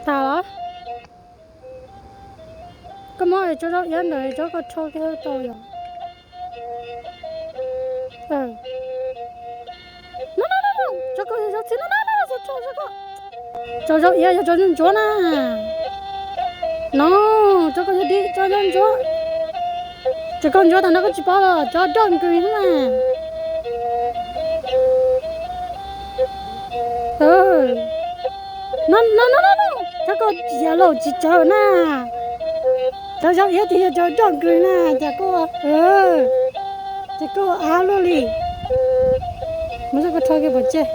Tas los? Koj muab tsob zaub iab ntawd tsob koj rho kiag tau yom. No, tsob koj yog zaub txhib no, no, no, tsob zaub iab yog tsob ntsuab ntsuab na. No, tsob koj yog dib tsob ntsuab ntsuab. Ces koj ntsuab tas no koj tsis paub los tsob dog nkws na. No, no, no, no, tsob koj tsis yog laus tsis tsawv na. Tsob zaub iab thiaj yog tsob dog nkws na, cas koj, ces koj av luaj li. Muab tsob koj rho kiag pov tseg.